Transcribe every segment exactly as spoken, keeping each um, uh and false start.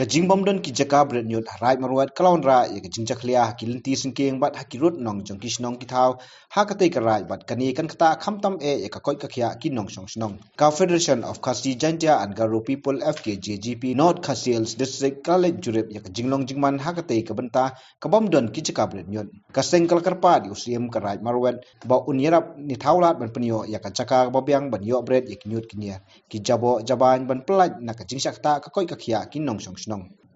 Ka jingbym don ki jaka bret ñiut ha Raid Marwet ka la wanrah ïa ka jingjakhlia ha ki lynti syngkien bad ha ki rud nong jong ki shnong ki thaw ha katei ka raid, bad kane kan ktah khamtam eh ïa ka koit ka khiah ki nongshong shnong. Ka Federation of Khasi Jaintia and Garo People, F K J G P, North Khasi Hills District ka la leit jurip ïa ka jinglong jingman ha katei ka bynta ka bym don ki jaka bret ñiut. Ka seng ka la kyrpad ïa u Syiem ka Raid Marwet ba un ïarap ne thaw lad ban pynïoh ïa ka jaka kaba biang ban ïoh bret ïa ki ñiut ki ñiar, ki jaboh jabain ban pyllait na ka jingshah ktah ka koit ka khiah ki nongshong shnong.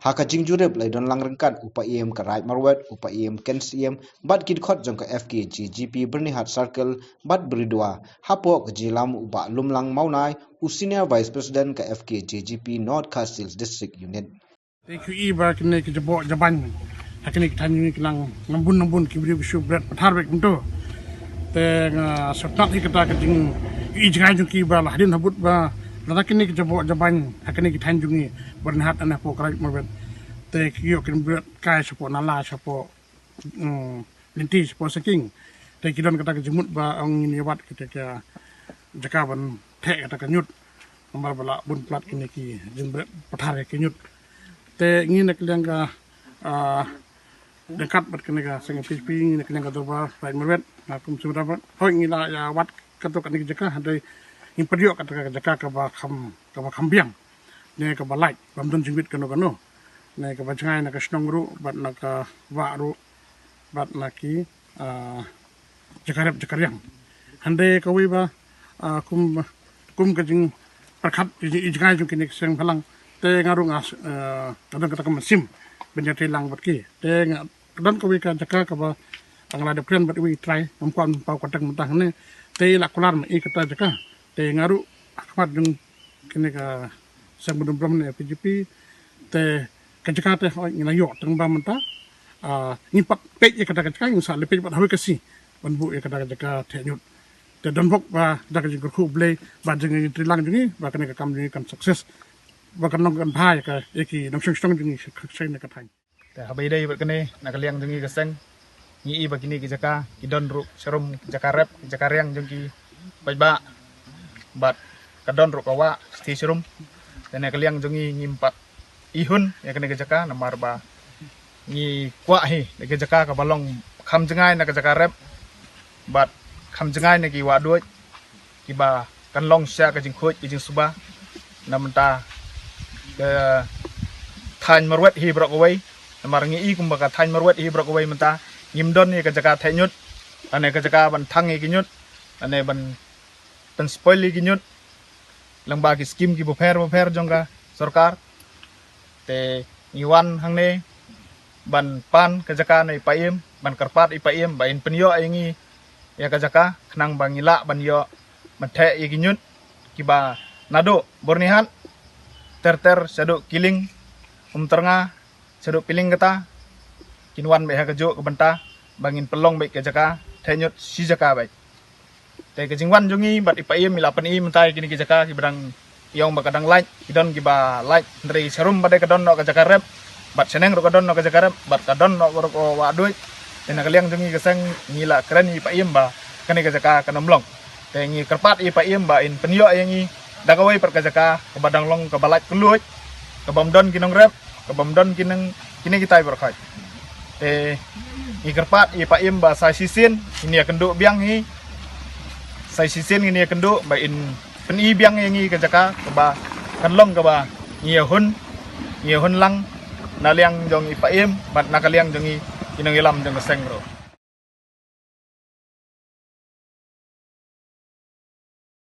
Ha ka jingjurip la don lang ryngkat u Paiem ka Raid Marwet, u Paiem Ken Syiem bad ki dkhot jong ka F K J G P Byrnihat Circle bad Bridua, hapoh ka jingïalam u Bah Lumlang Mawnai, u Senior Vice President ka F K J G P North Khasi Hills District Unit. Te ki i ba kine ki jaboh jabain ha kine ki thaiñ jong ngi ki nang nang bun nang bun ki briew ki shu bret pathar beit kumto. Te nga sngewtynnat ïa kata ka jing i jngai jong ki ba la hadien habud ba lada kine ki jaboh jabain ha kine ki thaiñ jong ngi Byrnihat ne hapoh ka Raid Marwet, te ki ïoh kin bret kai shapoh nala, shapoh mm, lynti shapoh syngkien. Te ki don kata ka jingmut ba ong ngin ïa wad kata ka jaka ban theh kata ka ñiut. Namar ba la bun palat kine ki jingbret pathar ïa ki ñiut. Te ngi na ka liang ka, ah, ryngkat bad kane ka seng P H P, ngi na ka liang ka dorbar Raid Marwet, nga kum Syiem Raid Marwet, hooid ngi la ïa wad kato kane ka jaka, hynrei ngim pat ïoh kata ka jaka kaba kham, kaba kham biang ne kaba lait, bym don jingwit kano kano, ne kaba jngai na ka shnong ruh bad na ka wah ruh bad na ki, ah, jaka rep jaka riang. Hynrei kawei ba, ah, kum, kum ka jingpyrkhat i jngai jong kine ki seng bhalang, te nga ruh nga, ah, nga don kata ka mynsiem ban ïatrei lang bad ki. Te nga don kawei ka jaka kaba nga la dep kren bad iwei i trai, ngam kwah ban paw kyrteng mynta hangne. Te i la kular ma i kata jaka. Te nga ruh ha khmat jong kine ka seng bynriew ne P H P, te ka jaka te hooid ngi la ïoh tang ba mynta, ah, ngim pat peit ïa kata ka jaka, ngin sa leit peit bad hawei ka sngi ban buh ïa kata ka jaka theh ñiut. Te don bok ba da ka jingkyrkhu U Blei ba jingïatrei lang jong ngi ba kane ka kam jong ngi kan success, ba kan long kan bha ïa ka, ïa ki nongshong shnong jong ngi sha, sha kane ka thaiñ. Te haba ïadei bad kane na ka liang jong ngi ka seng, ngi i ba kine ki jaka ki don ruh sharum jaka rep, jaka riang jong ki paidbah, bad ka don ruh ka wah shithi sharum. Te na ka liang jong ngi ngim pat ihun ïa kane ka jaka namar ba ngi kwah hi da ka jaka kaba long kham jngai na ka jaka rep bad kham jngai na ki wah duid kiba kan long sha ka jingkhuid ka jingsuba. Na mynta ka thaiñ Marwet hi baroh kawei, namar ngi i kumba ka thaiñ Marwet hi baroh kawei mynta ngim don ïa ka jaka theh ñiut, lane ka jaka ban thang ïa ki ñiut, lane ban pynspoil ïa ki ñiut lyngba ki skim ki bapher bapher jong ka sorkar. Te ngi wan hangne ban pan ka jaka na i Paiem, ban kyrpad i Paiem ba in pynïoh ïa ngi ïa ka jaka khnang ba ngi lah ban ïoh ban theh ïa ki ñiut kiba naduh Byrnihat ter ter shaduh Kiling, Umtyrnga, shaduh Piling kata, kin wan beit ha kajuh ka bynta ba ngin pynlong beit ka jaka theh ñiut shi jaka beit. Te ka jingwan jong ngi bad i Paiem i la pyni mynta ïa kine ki jaka kiba dang, i ong ba ka dang lait, ki don kiba lait, hynrei sharum ba dei ka don noh ka jaka rep, bad shaneng ruh ka don noh ka jaka rep, bad ka don noh ruh ka wah duid. Te na ka liang jong ngi ka seng ngi la kren ïa i Paiem ba kane ka jaka kan ym long. Te ngi kyrpad ïa i Paiem ba in pynïoh ïa ngi da kawei pat ka jaka kaba dang long kaba lait kylluid, kaba ym don ki nongrep, kaba ym don ki nong, kine kitai baroh khoit. Te ngi kyrpad ïa i Paiem ba sa shisien ngin ïakynduh biang hi, sa shisien ngin ïakynduh ba in pyni biang ïa ngi ka jaka kaba kan long kaba ngi ïahun, ngi ïahun lang na liang jong i Paiem bad na ka liang jong ngi ki nongïalam jong ka seng ruh.